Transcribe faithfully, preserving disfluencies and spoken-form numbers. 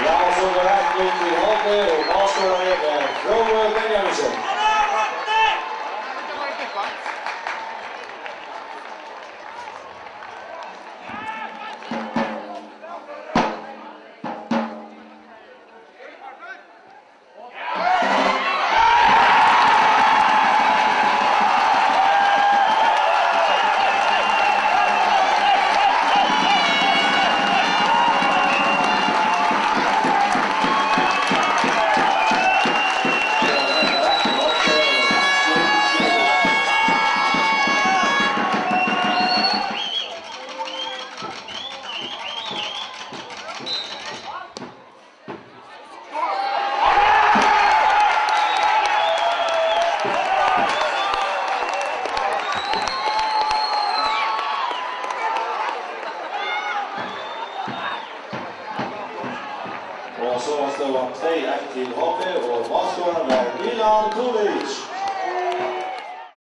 Ja, so var det helt ut i halvdel, og avskåret er Froe Benjaminsen. Og so var støðan tvey eitt til H